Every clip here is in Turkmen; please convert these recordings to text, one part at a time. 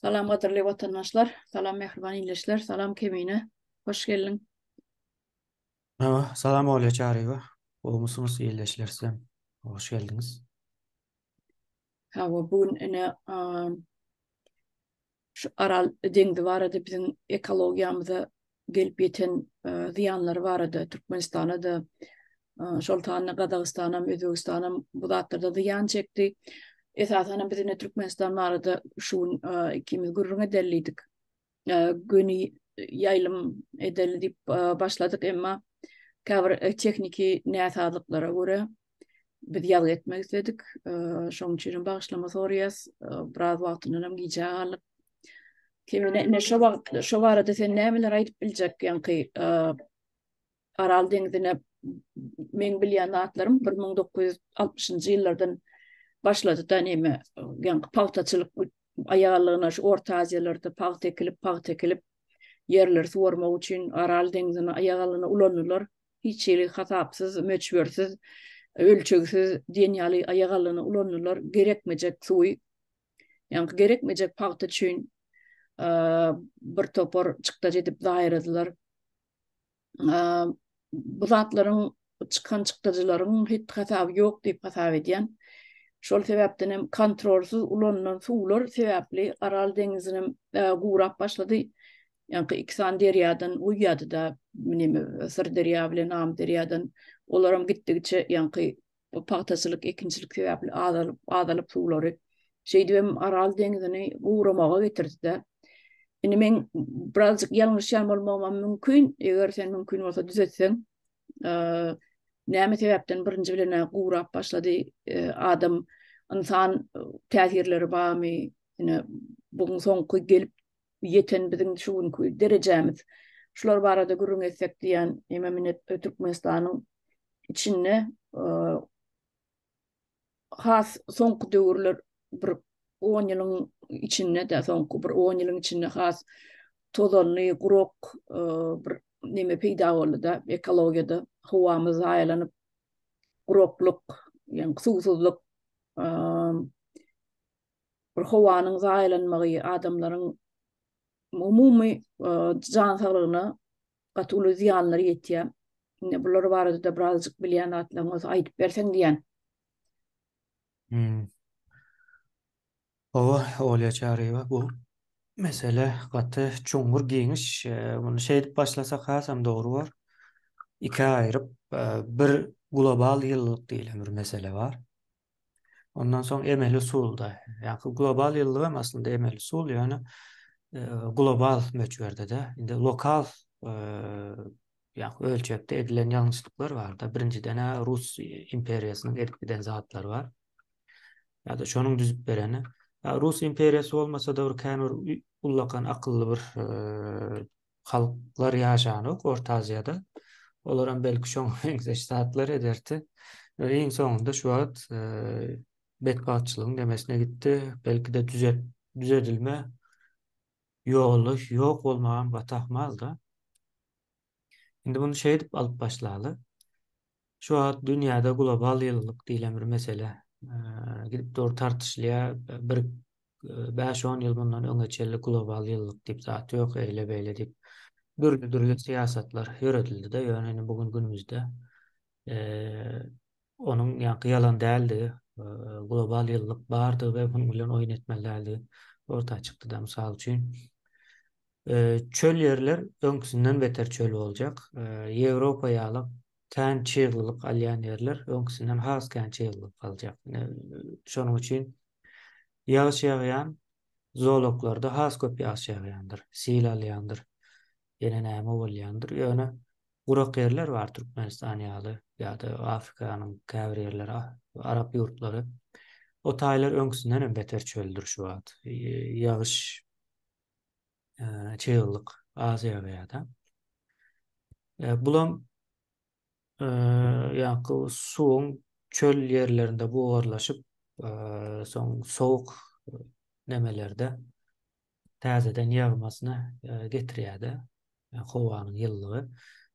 Salam gadyrly watandaşlar, salam mähriban ildeşler, salam Kemine, hoş geldiň. Merhaba, salam Olya Çaryýewa. Gowumysyňyz ildeşler sizem hoş geldiňiz. Hawa, bu gün ine şu Aral deňzi barada biziň ekologiýamyza gelip ýeten zyýanlary barada Türkmenistana-da, şol sanda Gazagystanam, Özbegistanam bu zatlarda zyýan çekdi. Esasanam biz ine Türkmenistan barada şu gün ikimiz gürrüň edeli diýdik. Göni ýaýlym edeli diýip başladyk, emma käbir tehniki näsazlyklara görä biz ýazgy etmek isledik. Şonuň üçin hem bagyşlama soraýas. Biraz wagtyndan hem gijä galdyk. Kemine ine şo wagt şo barada sen nämeler aýdyp biljek ýaňky Aral deňzine meň bilýän zatlarym 1960-njy ýyllardan başlady da neme ýaňky pagtaçylyk aýallygyna şu Orta Aziýalarda pagta ekilip pagta ekilip ýerleri suwarmak üçin Aral deňzini aýagallygyna ulandylar. Hiç hili hasapsyz, möçbersiz, ölçegsiz diýen ýaly aýagallygyna ulandylar. Gerekmejek suwy Ýaňky gerekmejek pagta üçin bir topar çykdajy edip zaýaladylar. Bu zatlaryň çykan çykdajylaryň het hasaby ýok diýip hasap edýän. Şol sebäpden hem kontrolsyz ulanylan suwlar sebäpli Aral deňzinem gurap başlady. Ýaňky iki sany derýadan guýýardy-da, neme Syrderýa bilen Amyderýadan. Olaram gitdigiçe ýaňky Bu pagtaçylyk, ekinçilik sebäpli azalyp, azalyp suwlary. Şeýdibem Aral deňzini guramaga getirdi-de. Indi men birazjyk ýalňyşýan bolmagym mümkin, eger sen mümkin bolsa düzetseň. Näme sebäpden birinji bilen gurap başlady adam, ynsan täsirleri barmy? Ine, bu soňky gelip ýeten biziň şu günki derejämiz. Şular barada gürrüň etsek diýýän, hemem ine Türkmenistanyň içinde has soňky döwürler bir 10 ýylyň içinde-de soňky bir 10 ýylyň içinde has tozanly, gurak bir neme peýda boldy-da, ekologiýada howamyz zaýalanyp, guraklyk, ýagny suwsuzlyk, bir howanyň zaýalanmagy adamlaryň umumy jan saglygyna gaty uly zyýanlar ýetýär. Indi bular barada-da birazjyk bilýän zatlaryň bolsa aýdyp berseň diýýän. Hmm. Hawa, Olýa Çaryýewa, bu mesele gaty çuňňur giňiş. Muny şeýdip başlasak hasam dogry bor. Ikä aýryp, bir global ýylylyk diýlen bir mesele bar. Ondan soň emeli usulda, ýa-ni global ýyllyk hem aslynda emeli usul, ýöne e, global möçberde-de, indi lokal e, ýa-ni ölçekde edilen ýalňyşlyklar bar-da. Birinjiden-ä Rus imperiýasynyň edip giden zatlary bar. Ýa-da şonuň düzüp bereni. Rus imperiýasy bolmasa-da bir kän bir ullakan akylly bir e, Halklar ýaşanok Orta Aziýada. Olaram belki şoňa meňzeş zatlar ederdi. Ýöne iň soňunda şu wagt betbagtçylygyň demesine gitdi. Belki-de düzet düzedilme ýoly ýok bolmagam gaty ahmal-da. Indi muny şeýdip alyp başlaly. Şu wagt dünýäde global ýylylyk diýlen bir mesele gidip dur tartyşylýar. Bir 5-10 ýyl mundan öňe çenli global ýylylyk diýip zat ýok, eýle-beýle diýip dürli-dürli syýasatlar ýöredildi-de, ýöne indi bu gün günümizde onuň ýaňky ýalan däldigi, global ýylylyk bardygy we munuň bilen oýun etmeli däldigi orta çykdy-da. Mysal üçin, çöl ýerler öňküsinden beter çöl boljak. Ýewropa ýaly kän çyglylyk alýan ýerler öňküsinden has kän çyglylyk aljak. Şonuň üçin ýagyş ýagýan zolaklarda has köp ýagyş ýagýandyr, sil alýandyr, ýene näme bolýandyr. Ýöne gurak ýerler bar Türkmenistan ýaly ýa-da Afrikanyň käbir ýerleri, arap ýurtlary. O taýlar öňküsinden hem beter çöldür şu wagt. Ýagyş çyglylyk az ýagýar-da. Bulam ýaňky suwuň çöl ýerlerinde bugarlaşyp, soň sowuk nemelerde täzeden ýagmasyna getirýär-de, howanyň ýylylygy.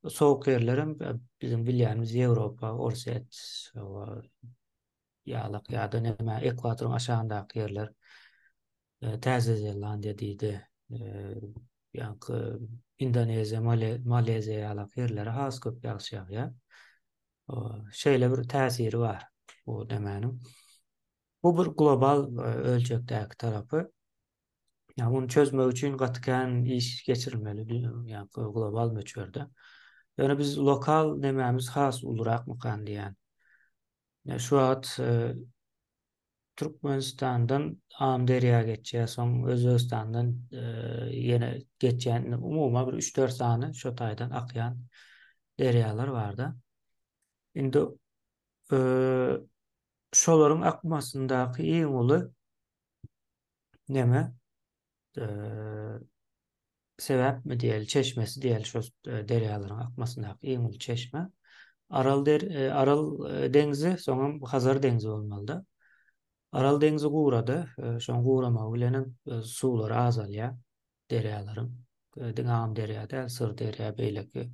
Sowuk ýerler hem biziň bilýänimiz Ýewropa, Orsýet, ýalak ýa-da näme ekwatoryň aşagyndaky ýerler. Täze Zelandiýa diýdi. Ýaňky Indoneziýa, Maleziýa ýalak ýerlere has köp ýagyş ýagýar. Şeýle bir täsiri bar bu nämäniň. Bu bir global ölçegdäki tarapy. Ýa muny çözmek üçin gaty kän iş geçirilmeli, ýa global möçberde. Ýöne biz lokal nemämiz has ulurakmykan diýýän. Ýa şu wagt Türkmenistandan Amyderýa geçýär, soň Özbegistandan ýene geçýän, umuman bir üç-dört sany şo taýdan akýan derýalar bar-da. Indi şolaryň akmasyndaky iň uly neme sebäpmi diýeli, çeşmesi diýeli şo derýalaryň akmasyndaky iň uly çeşme Aral der Aral deňzi, soňam Hazar deňzi bolmalyda. Aral deňzi gurady, şoň guramagy bilen hem suwlary azalýar derýalaryň. Diňe Amyderýa däl, Syrderýa, beýleki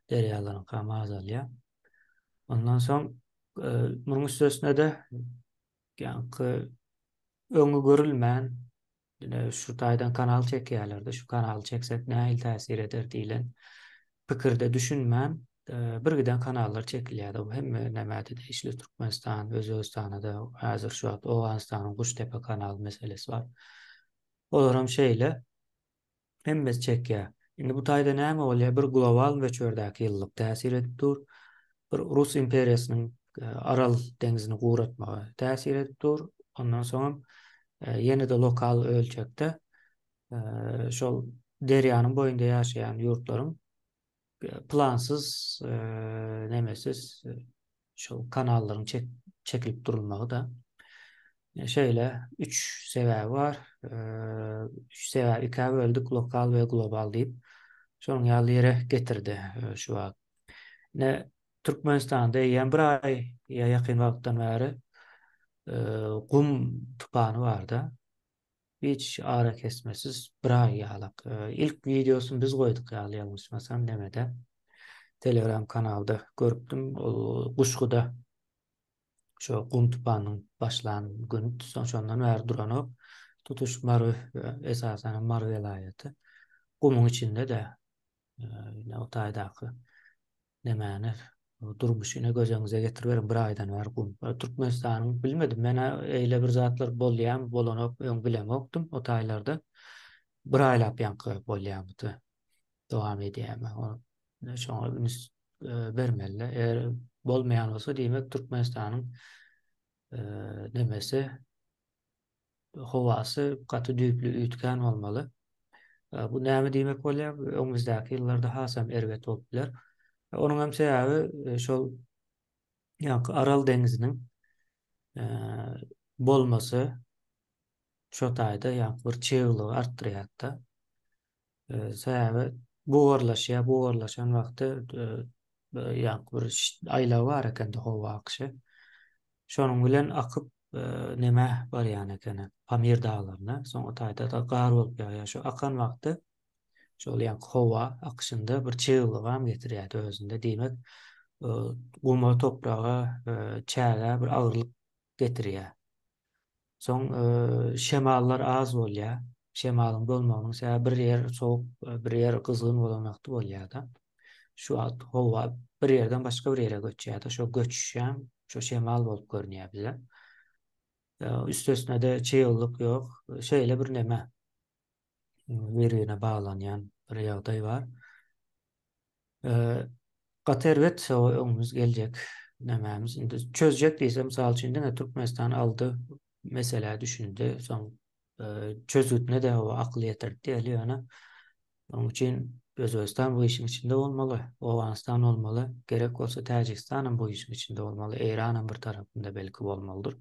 derýalaryňkam azalýar. Ondan soň munuň üstesine-de ýaňky öňi görülmän Ine şu taýdan kanal çekýärler-de, şu kanaly çeksek nähili täsir eder diýlen pikirde düşünmän, birgiden kanallar çekilýär-de. Bu hemme nämä-de degişli Türkmenistan, Özbegistana-da häzir şu wagt Owganystanyň Guştepe kanaly meselesi bar. Olaram şeýle. Hemmesi çekýär. Indi bu taýda näme bolýar? Bir global möçberdäki ýylylyk täsir edip dur. Bir Rus imperiýasynyň Aral deňzini guratmagy täsir edip dur. Ondan soňam ýene-de lokal ölçekde şol derýanyň boýunda ýaşaýan ýurtlaryň plansyz nemesiz şol kanallaryň çek, çekilip durulmagy-da. Şeýle üç sebäbi bar. Üç sebäbi ikä böldük, lokal we global diýip. Şonuň ýaly ýere getirdi şu wagt. Ine Türkmenistanda eýýäm bir aý ýa ýakyn wagtdan bäri gum tupany barda. Hiç arakesmesiz bir aý ýalak. Ilk wideosyny biz goýduk ýaly ýalňyşmasam nemede. Telegram kanalda görüpdim. Ol Guşguda şo gum tupanyň başlan güni soň şondan bäri duranok. Tutuş Mary esasan Mary welaýaty gumuň içinde-de Ine o taýdaky nemäni durmuşyny göz öňüňize getiriberiň bir aýdan bäri gum. Türkmenistanyň bilmedim men eýle bir zatlar bolýamy bolanok öň bilemokdym o taýlarda. Bir aýlap ýaňky bolýamydy dowam edýämi o şoňa üns bermeli. Eger bolmaýan bolsa diýmek Türkmenistanyň nemesi howasy gaty düýpli üýtgän bolmaly. Bu näme diýmek bolýar? Öňümizdäki ýyllarda hasam erbet bolup biler. Onuň hem sebäbi şol ýaňky Aral deňziniň bolmasy şo taýda ýaňky bir çyglygy artdyrýar-da. Sebäbi bugarlaşýar, bugarlaşan wagty ýaňky bir aýlagy bar ekende howa akyşy. Şonuň bilen akyp nämä barýan ekeni, Pamir daglaryna. Soň o taýda-da gar bolup ýagýar. Şu akan wagty şol ýaňky howa akyşynda bir çyglygam getirýärdi özünde. Diýmek, guma, topraga, çägä bir agyrlyk getirýär. Soň şemallar az bolýar. Şemalyň bolmagynyň sebäbi bir ýer sowuk, bir ýer gyzgyn bolan wagty bolýar-da. Şu wagt howa bir ýerden başga bir ýere göçýär-de, şo göçüşem şo şemal bolup görünýär bize. Üstesine-de çyglylyk ýok. Şeýle bir neme bir-birine baglanýan bir ýagdaý bar. Gaty erbet o öňümiz geljek nämämiz indi çözjek diýse mysal üçin diňe Türkmenistan aldy meselä düşündi soň çözgütine de o akyl ýetirdi diýeli ýöne onuň üçin Özbegistan bu işiň içinde bolmaly, Owganystan bolmaly, gerek bolsa Täjigistan hem bu işiň içinde bolmaly, Eýran hem bir tarapynda belki bolmalydyr.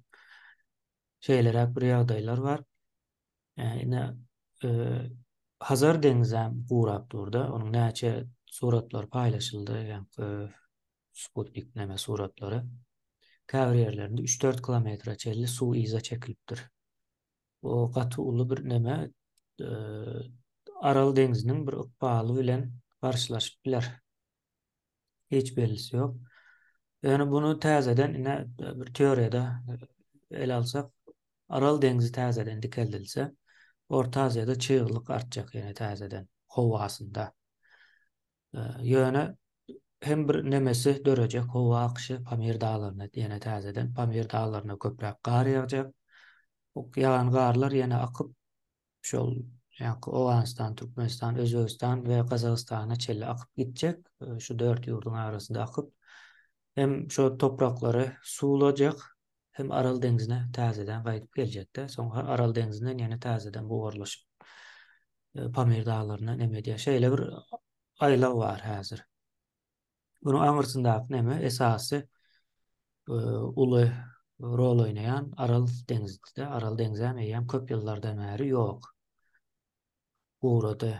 Şeýleräk bir ýagdaýlar bar. Ine, Hazar deňzem gurap durda, onuň näçe suratlary paýlaşyldy, ýaňky sputnik näme suratlary. Käbir ýerlerinde 3-4 kilometre çenli suw yza çekilipdir. Bu gaty uly bir neme, Aral deňziniň bir ykbaly bilen garşylaşyp biler. Hiç bellisi ýok. Ýöne bunu täzeden ine bir teoriýada ele alsak, Aral deňzi täzeden dikeldilse, Orta Aziýada çyglyk artjak ýene täzeden howasynda. Ýöne hem bir nemesi dörejek howa akyşy Pamir daglaryna ýene täzeden Pamir daglaryna köpräk gar ýagjak. Ýagan garlar ýene akyp şol ýaňky Owganystan, Türkmenistan, Özbegistan we Gazagystana çenli akyp gitjek. Şu dört ýurduň arasynda akyp hem şo topraklary suwlajak, hem Aral deňzine täzeden gaýdyp geljekde. Soň Aral deňzinden ýene täzeden bugarlaşyp Pamir daglaryna neme edýär. Şeýle bir aýlaw bar häzir. Munuň aňyrsyndaky neme esasy uly rol oýnaýan Aral deňzide. Aral deňzem eýýäm köp ýyllardan bäri ýok. Gurady.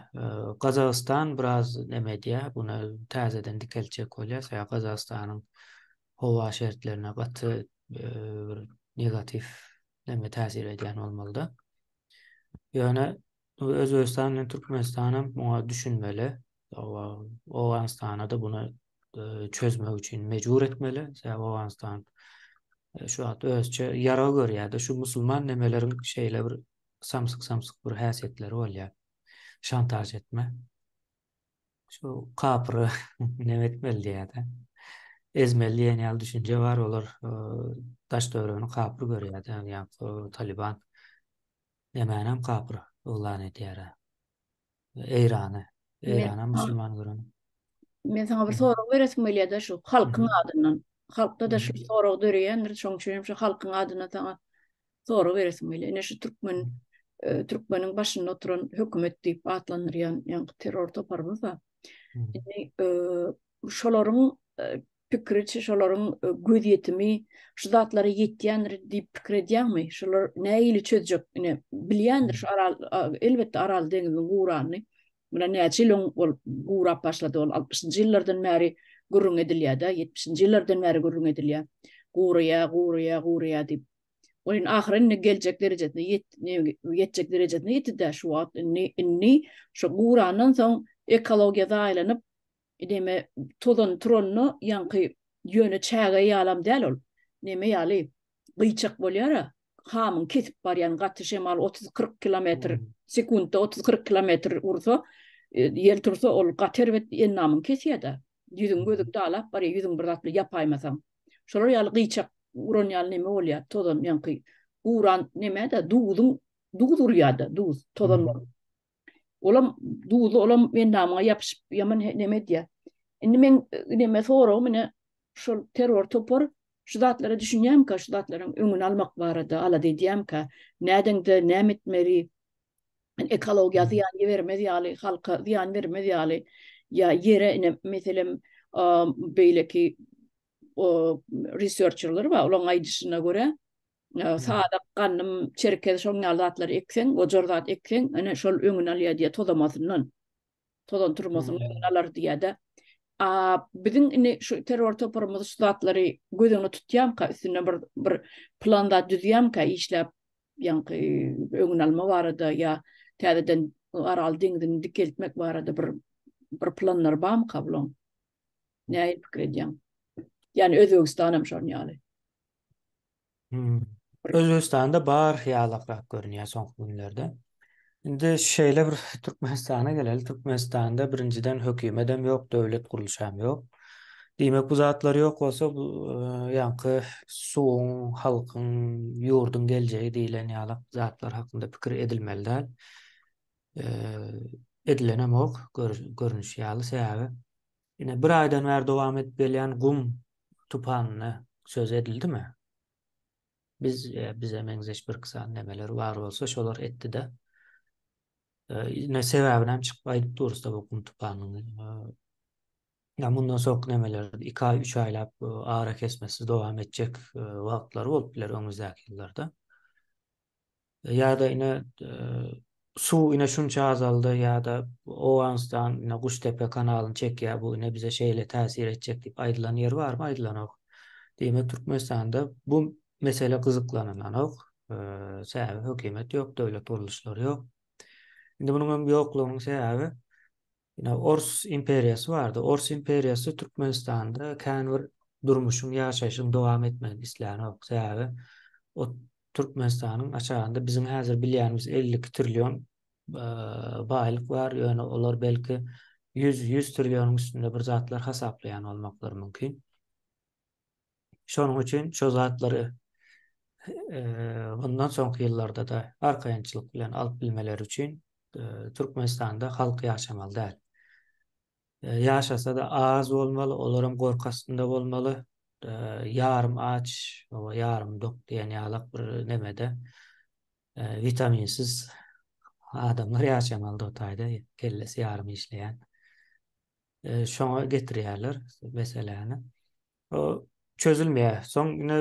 Gazagystan biraz neme edýär, buny täzeden dikeltjek bolýar. Sebäbi Gazagystanyň howa şertlerine gaty bir negatiw neme täsir edýän bolmalyda. Ýöne Özbegistan bilen Türkmenistan hem muňa düşünmeli. Owganystana-da buny çözmek üçin mejbur etmeli. Sebäbi Owganystan şu wagt özçe ýarag görýär-de, şu musulman nemeleriň şeýle bir samsyk-samsyk bir häsiýetleri bolýar. Şantaž etme. Şu kapyry neme etmeli diýýär-de. Ezmeli diýen ýaly düşünje bar. Olar daş-töweregini kapyr görýär-de, ýagny Taliban Nemänem kapyr yglan edýär-ä. Eýrany. Eýranam musulman gören. Men saňa bir sorag beresim gelýär-de şu halkyň adyndan. Halkda-da şu sorag döreýändir, şonuň üçin hem şu halkyň adyndan saňa sorag beresim gelýär. Ine şu türkmen türkmeniň başynda oturan hökümet diýip atlandyrýan ýaňky terror toparymyz bar. Indi şolaryň pikiriçe şolaryň gözýetimi şu zatlara ýetýändir diýip pikir edýäňmi? Şolar nähili çözjek? Ine bilýändir şu Aral elbetde Aral deňziniň guranyny. Muna näçe ýyl öň ol gurap başlady ol 60-njy ýyllardan bäri gürrüň edilýär-de, 70-nji ýyllardan bäri gürrüň edilýär. Guraýar, guraýar, guraýar diýip. Ol indi ahyry indi geljek derejesine ýet, ýetjek derejesine ýetdi-de şu wagt indi indi şu gurandan soň ekologiýa zaýalanyp Neme tozan turanda ýaňky ýöne çäge ýalam däl ol. Neme ýaly gyýçak bolýar-a. Hamyň kesip barýan gaty şemal 30-40 kilometr sekuntda 30-40 kilometr ursa, e, ýel tursa ol gaty erbet endamyň kesýär-de. Ýüzüň gözüň dalap barýar, ýüzüň bir zat bilen ýapaýmasaň. Şolar ýaly gyýçak uran ýaly neme bolýar, tozan ýaňky guran neme-de duzuň duz urýar-da, duz tozan bolup. Olam duzly olam endamyňa ýapyşyp ýaman neme edýär. Indi men neme soragym ine şol terror topar şu zatlara düşünýärmikä, şu zatlaryň öňüni almak barada alada edýärmikä? Nädeňde näme etmeli? Ekologiýa zyýan bermez ýaly, halka zyýan bermez ýaly ýa ýere ine meselem beýleki researcherler bar, olaryň aýdyşyna görä Sadak, gandym, çerkez şoň ýaly zatlary ekseň, gojar zat ekseň, ine şol öňüni alýar diýýär tozamasyndan. Tozan turmasynyň öňüni alar diýýär-de. A biziň indi şu terror toparymyz şu zatlary göz öňüne tutýarmyka, üstünde bir bir plan zat düzýärmikä işläp, ýaňky öňüni alma barada ýa täzeden Aral deňzini dikeltmek barada bir bir planlary barmyka bulaň? Nähili pikir edýäň? Ýani Özbegistan hem şonuň ýaly. Hmm. Özbegistanda bar ýalakrak görünýär soňky günlerde. Indi şeýle bir Türkmenistana geleli. Türkmenistanda birinjiden hökümet hem ýok, döwlet gurluşy hem ýok. Diýmek bu zatlar ýok bolsa bu e, ýaňky suwuň, halkyň, ýurduň geljegi diýlen ýalak zatlar hakynda pikir edilmeli däl. E, edilenem ok görnüşi ýaly sebäbi ine bir aýdan bäri dowam edip gelýän gum tupanyna söz edildimi? Biz e, bize meňzeş bir sany nemeler bar bolsa şolar etdi-de. E, ine sebäbini hem çykyp aýdyp durus-da bu gum tupanynyň. E, ya mundan soňky nemeler 2 aý, 3 aýlap e, ara kesmesiz dowam etjek e, wagtlary bolup biler öňümizdäki ýyllarda. Ýa-da ine suw ine şunça azaldy ýa-da Owganystan ine Guştepe kanalyny çekýär, bu ine bize şeýle täsir etjek diýip aýdylan ýeri barmy? Aýdylanok. Diýmek Türkmenistanda bu mesele gyzyklanylanok. Sebäbi hökümet ýok, döwlet gurluşlary ýok. Indi munuň hem ýoklugynyň sebäbi Ine, Ors imperiýasy bardy. Ors imperiýasy Türkmenistanda kän bir durmuşyň, ýaşaýşyň dowam etmegini islänok. Sebäbi o Türkmenistanyň aşagynda biziň häzir bilýänimiz 52 trillion baýlyk bar, ýöne olar belki 100 100 trillionyň üstünde bir zatlar hasaplaýan bolmaklary mümkin. Şonuň üçin şo zatlary mundan soňky ýyllarda-da arkaýynçylyk bilen alyp bilmeleri üçin Türkmenistanda halk ýaşamaly däl. Ýaşasa-da az bolmaly, olaram gorky astynda bolmaly. Ýarym aç, ýarym dok diýen ýalak bir nemede witaminsiz adamlar ýaşamaly o taýda, kellesi ýarym işleýän. Şoňa getirýärler meseläni. O çözülmeýär. Soň ine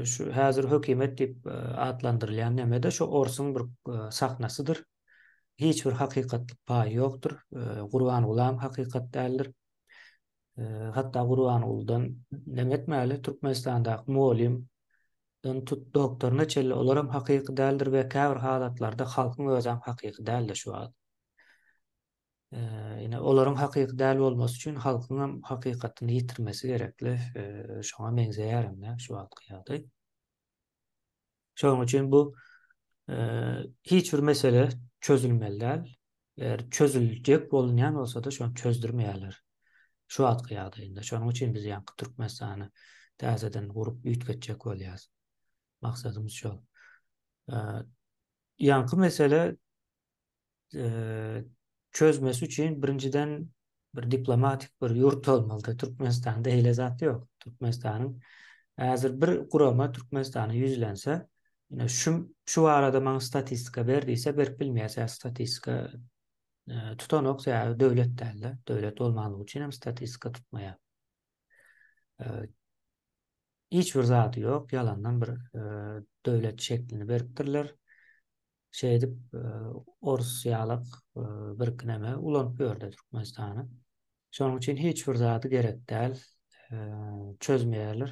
şu häzir hökümet diýip atlandyrylýan neme-de şu orsuň bir sahnasydyr. Hiç bir hakykatlyk paýy ýokdur. Gurbangulam hakykat däldir. Hatda Gurbangulydan neme etmäli, Türkmenistandaky mugallymdan tut doktoryna çenli olaram hakyky däldir we käbir halatlarda halkyň özem hakyky däldir şu wagt. Ine, olaryň hakyky däl bolmasy üçin halkyň hem hakykatyny ýitirmesi gerekli. Şoňa meňzeýär indi şu wagtky ýagdaý. Şonuň üçin bu hiç bir mesele çözülmeli däl. Eger çözüljek bolunýan bolsa-da şony çözdürmeýärler. Şu wagtky ýagdaýynda. Şonuň üçin biz ýaňky Türkmenistany täzeden gurup üýtgetjek bolýarys. Maksadymyz şol. Ýaňky mesele çözmesi üçin birinjiden bir diplomatik bir ýurt bolmalydy. Türkmenistanda eýle zat ýok. Türkmenistanyň häzir bir gurama Türkmenistana ýüzlense, ine şu şu barada maňa statistika ber diýse berip bilmeýär. Sebäbi statistika tutanok, sebäbi döwlet dälde. Döwlet bolmanlygy üçin hem statistika tutmaýar. Hiç bir zady ýok, ýalandan bir döwlet şeklini beripdirler. Şeýdip orus ýalak birki neme ulanyp ýördi Türkmenistany. Şonuň üçin hiç bir zady gerek däl. Çözmeýärler.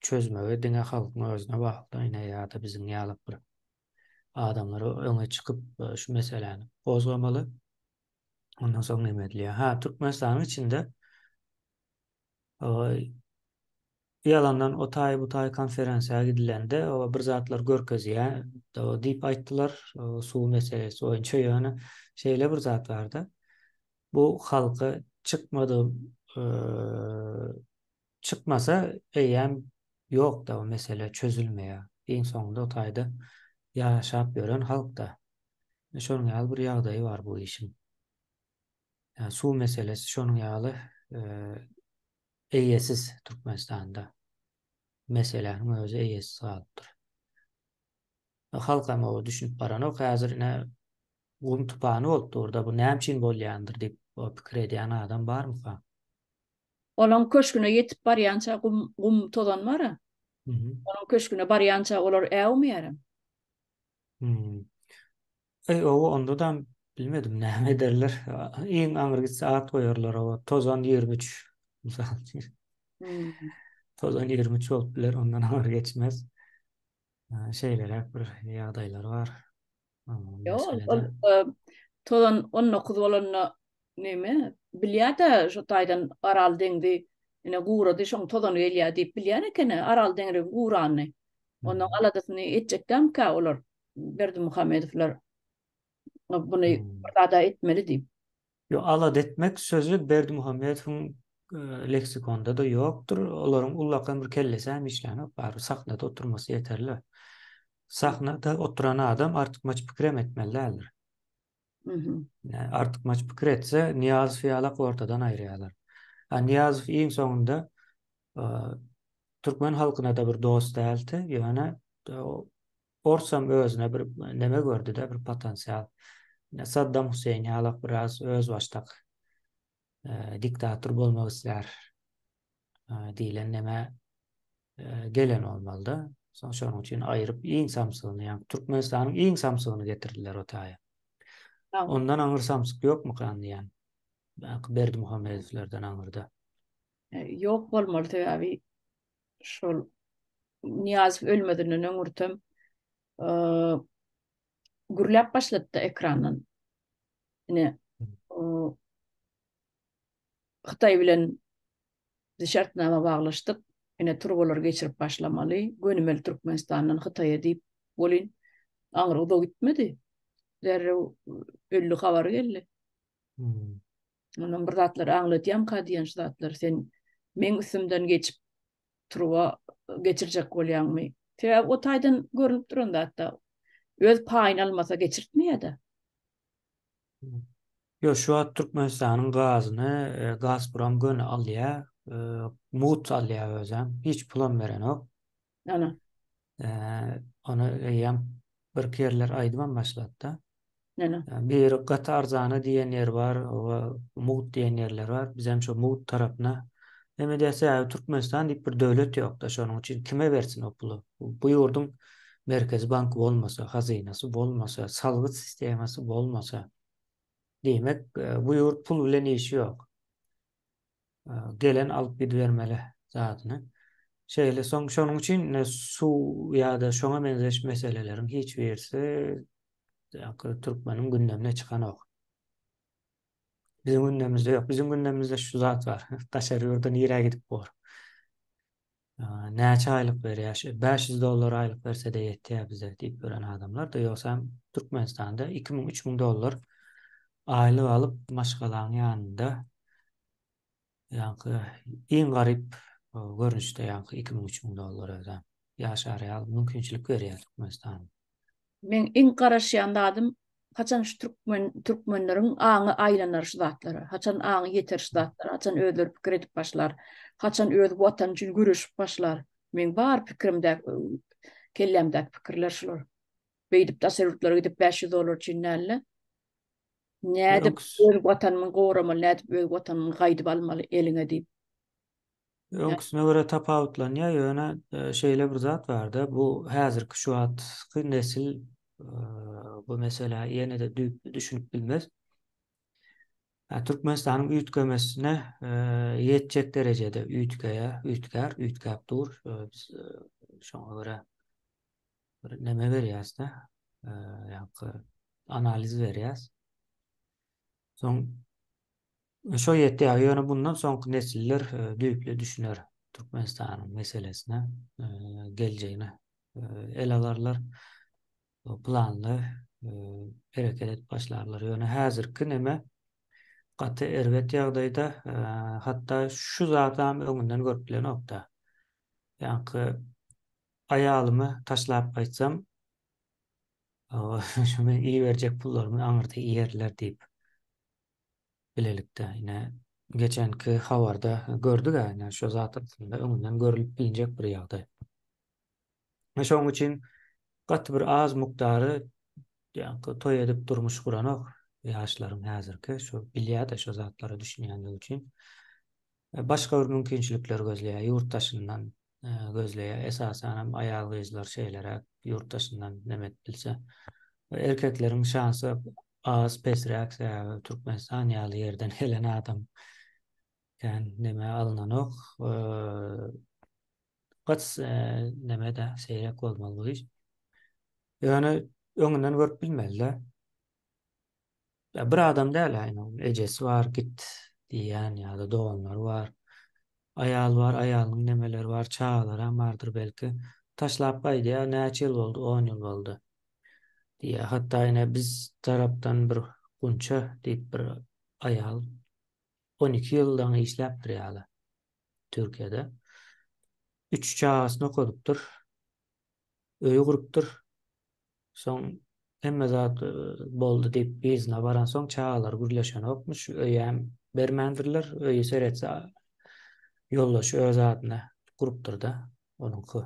Çözmegi diňe halkyň özüne bagly ine ýa-da biziň ýalak bir adamlar öňe çykyp şu meseläni gozgamaly. Ondan soň neme edilýär? Ha, Türkmenistanyň içinde Ýalandan o taý bu taý konferensiýa gidilende o bir zatlar görkezýä diýip aýtdylar suw meselesi boýunça ýöne şeýle bir zat barda bu halka çykmady çykmasa eýýäm ýokda o mesele çözülmeýär iň soňunda o taýda ýaşap ýören halkda şonuň ýaly bir ýagdaýy bar bu işiň suw meselesi şonuň ýaly eýesiz Türkmenistanda. Meseläniň özi eýesiz galypdyr. Halk hem oba düşünip baranok. Häzir ine gum tupany bolup dur-da, bu näme üçin bolýandyr diýip pikir edýän adam barmyka? Olaň köşgüne ýetip barýança gum gum tozan bar-a. Olaň köşgüne barýança olar äwmeýärem. Eý owo ondadam bilmedim näme ederler. Iň aňry gitse at goýarlar owo tozan 23 mysal üçin. Hmm. Tozan 23 bolup biler ondan aňry geçmez. Şeýleräk bir ýagdaýlar bar. Ýok, ol e, tozan 19 bolanda neme bilýär-de şu taýdan Aral deňzi ine gurady şoň tozany gelýär diýip bilýän ekeni Aral deňzi gurany. Onuň aladasyny etjekdämkä olar? Berdimuhamedowlar buny hmm. bir zada etmeli diýip. Yo alada etmek sözi Berdimuhamedowyň e, leksikonda-da ýokdur. Olaryň ullakan bir kellesi hem işlänok, bary sahnada oturmasy ýeterli. Sahnada oturan adam artykmaç pikir hem etmeli däldir. Mhm. Artykmaç pikir etse, Nyýazow ýalak ortadan aýyrýarlar. A Nyýazow iň soňunda e, türkmen halkyna-da bir dost däldi, ýöne e, Orsam özüne bir neme gördü-de, bir potensial. Saddam Hüseýin ýalak biraz özbaşdak e, diktator bolmak islär e, diýlen neme e, gelen bolmalyda. Soň şonuň üçin aýryp iň samsygyny, ýagny Türkmenistanyň iň samsygyny getirdiler o taýa. Ondan aňyr samsyk ýokmukan diýýän. Berdimuhamedowlardan aňyrda. Ýok bolmaly sebäbi şol Nyýazow ölmezinden öňürtem gürläp başlady-da ekrandan. Ine, Hytaý bilen biz şertnama baglaşdyk. Ine turbalary geçirip başlamaly, gönümel Türkmenistandan Hytaýa diýip welin aňry uzak gitmedi. Derrew öldi habary geldi. Hmm. Ondan bir zatlar aňladýamka diýen şu zatlar sen meň üstümden geçip turba geçirjek bolýaňmy? Sebäbi o taýdan görünip duran zatda. Öz paýyny almasa geçirtmeýär-de. Ýok, şu wagt Türkmenistanyň gazyny e, Gazprom göni alýar, e, mugt alýar özem, hiç pulam berenok. Ana. E, ony eýýäm birki ýerler aýdybam başlady-da. Ana. Biri gaty arzana diýen ýer bar, mugt diýen ýerler bar. Bizem şo mugt tarapyna neme diýýär, sebäbi Türkmenistan diýip bir döwlet ýok-da, şonuň üçin kime bersin o puly? Bu ýurduň Merkezi banky bolmasa, hazynasy bolmasa, salgyt sistemasy bolmasa, diýmek, bu ýurt pul bilen işi ýok. Gelen alyp gidibermeli zadyny. Şeýle soň şonuň üçin suw ýa-da şoňa meňzeş meseleleriň hiç birisi türkmeniň gündemine çykanok. Biziň gündemimizde ýok. Biziň gündemimizde şu zat bar. Daşary ýurda nirä gidip bor? Näçe aýlyk berýär? Şu 500 dollar aýlyk berse-de ýetýär bize diýip ýören adamlar-da, ýogsam Türkmenistanda 2000, 3000 dollar aýlyk alyp maşgalaň ýanynda ýaňky iň garyp görnüşde ýaňky 2000, 3000 dollar özem ýaşar ýaly mümkinçilik berýär Türkmenistan. Meň iň garaşýan zadym haçan şu türkmen türkmenleriň aňy aýlanar şu zatlara, haçan aňy ýeter şu zatlara, haçan özleri pikir edip başlar, haçan öz watany üçin göreşip başlar. Meň bar pikirimdäki, kellämdäki pikirler şular. Beýdip daşary ýurtlara gidip 500 dollar üçin däl-de, nädip öz watanymyň goramaly, nädip öz watanymyň gaýdyp almaly eliňe diýip. Öňküsine görä tapawutlanýar, ýöne şeýle bir zat bar-da, bu häzirki şu wagtky nesil bu meselä ýene-de düýpli düşünip bilmez. Türkmenistanyň üýtgemesine ýetjek derejede üýtgeýär, üýtgär, üýtgäp dur. Biz şoňa görä bir neme berýäs-de, ýaňky analiz berýäs. Soň Şo ýetýär, ýöne bundan soňky nesiller düýpli düşüner Türkmenistanyň meselesine, geljegine el alarlar, planly hereket edip başlarlar. Ýöne häzirki neme gaty erbet ýagdaýda, hatda şu zadam öňünden görüp bilenok-da. Ýaňky aýalymy taşlap gaýtsam, şu men iberjek pullarymy aňyrda iýerler diýip. Bilelikde ine geçenki habarda gördük-ä ine şu zat aslynda öňünden görülip bilinjek bir ýagdaý. Şonuň üçin gaty bir az mukdary ýaňky toý edip durmuş guranok ýaşlaryň häzirki şu bilýär-de şu zatlara düşünýänligi üçin. Başga bir mümkinçilikler gözleýär ýurt daşyndan gözleýär. Esasanam aýal-gyzlar şeýleräk ýurt daşyndan neme edip bilse. Erkekleriň şansy az pesräk sebäbi Türkmenistan ýaly ýerden gelen adam kän neme alynanok. Gaty neme-de seýrek bolmaly bu iş. Ýöne öňünden görüp bilmeli-de. Ya bir adam däl ýa ejesi bar git diýýän ýa-da doganlary bar. Aýal bar, aýalynyň nemeleri bar, çagalaram bardyr belki. Taşlap gaýdýar, näçe ýyl boldy, 10 ýyl boldy. Diýýär. Hatda ine biz tarapdan bir Gunça diýip bir aýal 12 ýyldan işläpdir ýaly Türkiýede. Üç çagasyny okadypdyr. Öýi gurupdyr. Soň hemme zat boldy diýip yzyna baransoň çagalar gürleşenokmyş, öýem bermändirler. Öýi seretse ýoldaşy öz adyna gurupdyr-da, onuňky.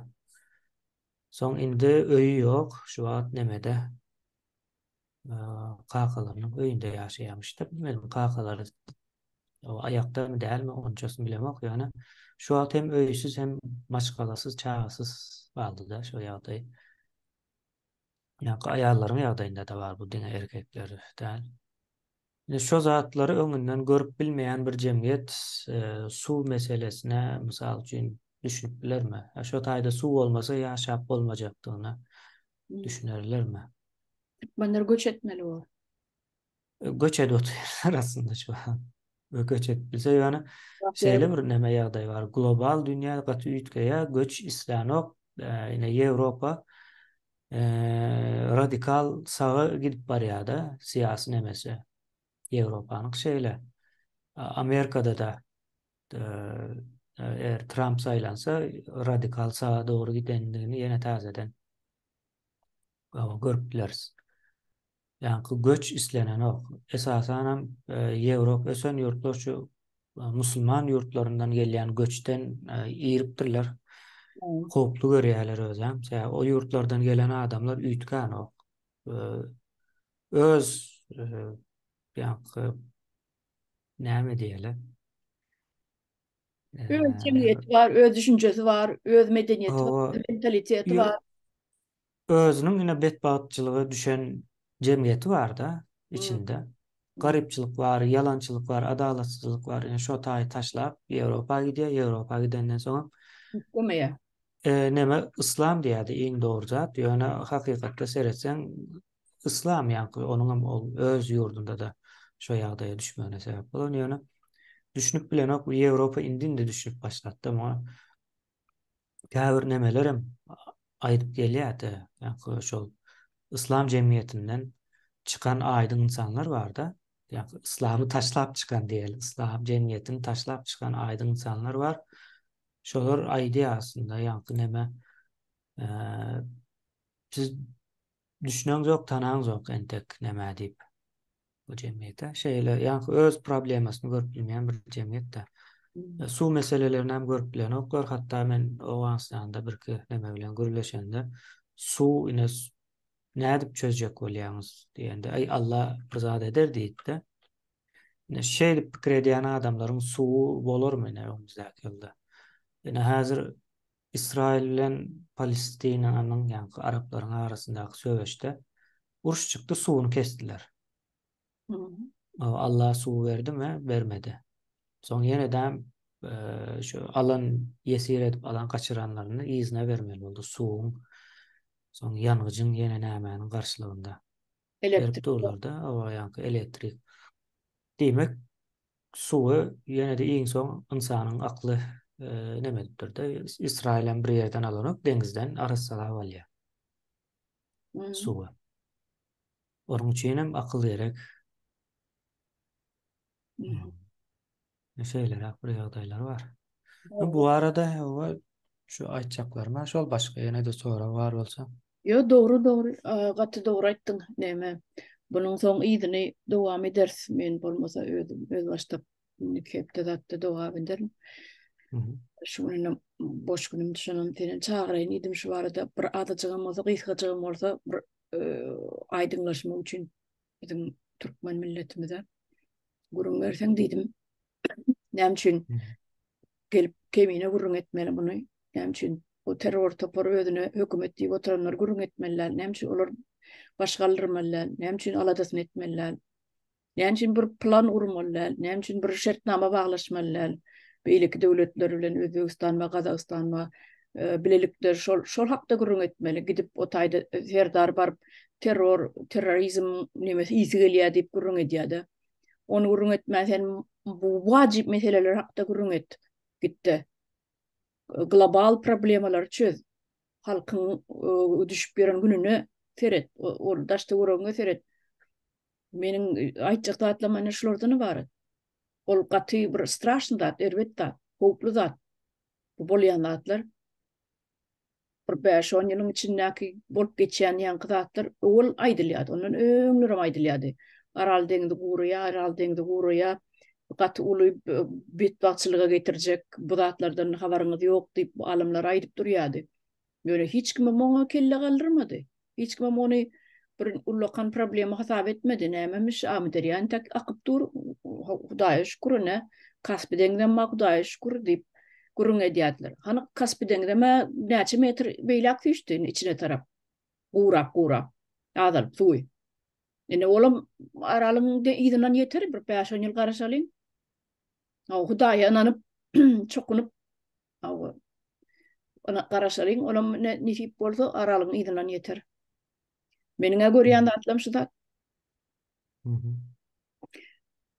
Soň indi öýi ýok, şu wagt nemede kakalarynyň öýünde ýaşaýarmyş-da. Bilmedim kakalary aýakdamy dälmi onçasyny bilemok, ýöne şu wagt hem öýsüz hem maşgalasyz, çagasyz galdy-da şo ýagdaý. Ýa-da aýallaryň ýagdaýynda-da bar bu diňe erkekler däl. Indi şo zatlary öňünden görüp bilmeýän bir jemgyýet suw meselesine mysal üçin düşünip bilermi? Ýa şo taýda suw bolmasa ýaşap bolmajakdygyna düşünerlermi? Türkmenler göç etmeli bor. Göç edip otyrlar aslynda şu wagt. We göç edip bilse ýöne şeýle bir neme ýagdaý bar. Global dünýä gaty üýtgeýär, göç islänok. Ine Ýewropa radikal saga gidip barýar-da, syýasy nemesi. Ýewropanyň şeýle. Amerikada-da eger Tramp saýlansa, radikal saga dogry gidendigini ýene täzeden görüp bileris. Ýaňky göç islenenok. Esasanam Ýewropa ösen ýurtlar şu musulman ýurtlaryndan gelýän göçden iripdirler. Howply görýärler özem. Sebäbi o ýurtlardan gelen adamlar üýtgänok. Öz ýaňky näme diýeli? Öz jemgyýeti bar, öz düşünjesi bar, öz medeniýeti bar, mentaliteti bar. Özüniň ine betbagtçylyga düşen jemgyýeti bar-da içinde. Garypçylyk bar, ýalançylyk bar, adalatsyzlyk bar. Ine şo taýy taşlap Ýewropa gidýär. Ýewropa gidenden soňam Üýtgemeýär. Neme yslam diýýärdi iň dogry zat. Ýöne hakykatda seretseň yslam ýaňky onuňam ol öz ýurdunda-da şo ýagdaýa düşmegine sebäp bolan. Ýöne düşünip bilenok. Ýewropa indi-indi düşünip başlady-da muňa. Käbir nemelerem aýdyp gelýärdi. Ýa-da şol yslam jemgyýetinden çykan aýdyň ynsanlar bar-da. Ýa-da yslamy taşlap çykan diýeli, yslam jemgyýetini taşlap çykan aýdyň ynsanlar bar. Şolar aýdýar aslynda, ýaňky neme, siz düşüneňzok, tanaňzok entek nämä diýip. Bu jemgyýete şeýle, ýaňky öz problemasyny görüp bilmeýän bir jemgyýet-de. Suw meselelerini hem görüp bilenoklar. Hatda men Owganystanda birki neme bilen gürleşende, suw ine nädip çözjek bolýaňyz diýende, aý Allah bir zat eder diýdi-de. Ine şeýdip pikir edýän adamlaryň suwy bolarmy ine öňümizdäki ýylda? Ine häzir Ysraýyl bilen Palestinanyň, ýaňky araplaryň arasyndaky söweşde uruş çykdy, suwuny kesdiler. Allah suw berdimi? Bermedi. Soň ýene-de şu alan ýesir edip alan gaçyranlaryny yzyna bermeli boldy suwuň, soň ýangyjyň ýene nämäniň garşylygynda. Berip durlar-da, oba ýaňky elektrik. Diýmek, suwy ýene-de iň soň ynsanyň akly neme edipdir-de, Ysraýyl hem bir ýerden alanok, deňizden arassalap alýar suwy. Onuň üçin hem akyl gerek. Şeýleräk bir ýagdaýlar bar. Bu arada şu aýtjaklaryma şol başga ýene-de sorag bar bolsa. Ýo dogry dogry gaty dogry aýtdyň neme bunuň soň yzyny dowam ederis men bolmasa özüm özbaşdak indiki hepde zatda dowam ederin. Şu gün boş günüm düşenem seni çagyraýyn diýdim şu barada bir azajygam bolsa gysgajygam bolsa bir aýdyňlaşmak üçin biziň türkmen milletimize gürrüň berseň diýdim. Näme üçin gelip kemine gürrüň etmeli muny? Näme üçin bu terror topary özüne hökümet diýip oturanlar gürrüň etmeli däl? Näme üçin olar baş galdyrmaly däl? Näme üçin aladasyny etmeli däl? Näme üçin bir plan gurmaly däl? Näme üçin bir şertnama baglaşmaly däl? Beýleki döwletler bilen Özbegistan we Gazagystan we e, bilelikde şol şol hakda gürrüň etmeli. Gidip o taýda Serdar baryp terror, terrorizm nemesi ýiti gelýär diýip gürrüň edýär-de. Ony gürrüň etmän sen bu wajyp meseleler hakda gürrüň et. Gitde. Global problemalary çöz. Halkyň e, düşüp ýören gününe seret. Ol daş töweregiňe seret. Meniň e, aýtjak zatlarym ene şulardan ybarat. Ol gaty bir straşny zat, erbet zat, howply zat. Bu bolýan zatlar. Bir bäş-on ýylyň içindäki bolup geçýän ýaňky zatlar owal aýdylýardy, ondan öňlerem aýdylýardy. Aral deňzi guraýar, Aral deňzi guraýar, gaty uly betbagtçylyga getirjek bu zatlardan habaryňyz ýok diýip alymlar aýdyp durýardy. Ýöne hiç kimem oňa kelle galdyrmady. Hiç kimem ony bir ullakan problema hasap etmedi. Nämemiş, Amyderýa entek akyp dur, Hudaýa şükür ine, Kaspi deňzem bar, Hudaýa şükür diýip gürrüň edýärdiler. Hany Kaspi deňzem-ä näçe metr beýläk süýşdi indi içine tarap, gurap-gurap, azalyp suwy. Indi olam Aralyň yzyndan ýeter, bir bäş-on ýyl garaşalyň. Hudaýa ynanyp, çokunyp, Hawa. Ona garaşalyň, olam ne nesip bolsa Aralyň yzyndan ýeter. Meniň-ä görýän zatlarym şu zat.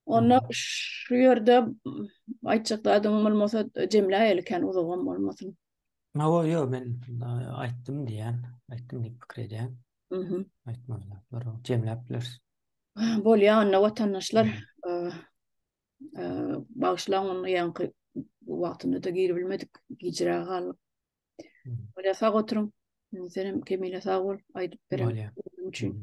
Onda şu ýerde aýtjak zadyň bolmasa jemläýeli kän uzagam bolmasyn. Hawa, ýok, men aýtdym diýýän, aýtdym diýip pikir edýän. Mhm. Aýtmaly zatlar jemläp bileris. Bolýa onda watandaşlar. Bagyşlaň onda ýaňky wagtynda-da giribilmedik, gijräge galdyk. Bolýa sag oturyň. Senem Kemile sag bol aýdyp beren üçin.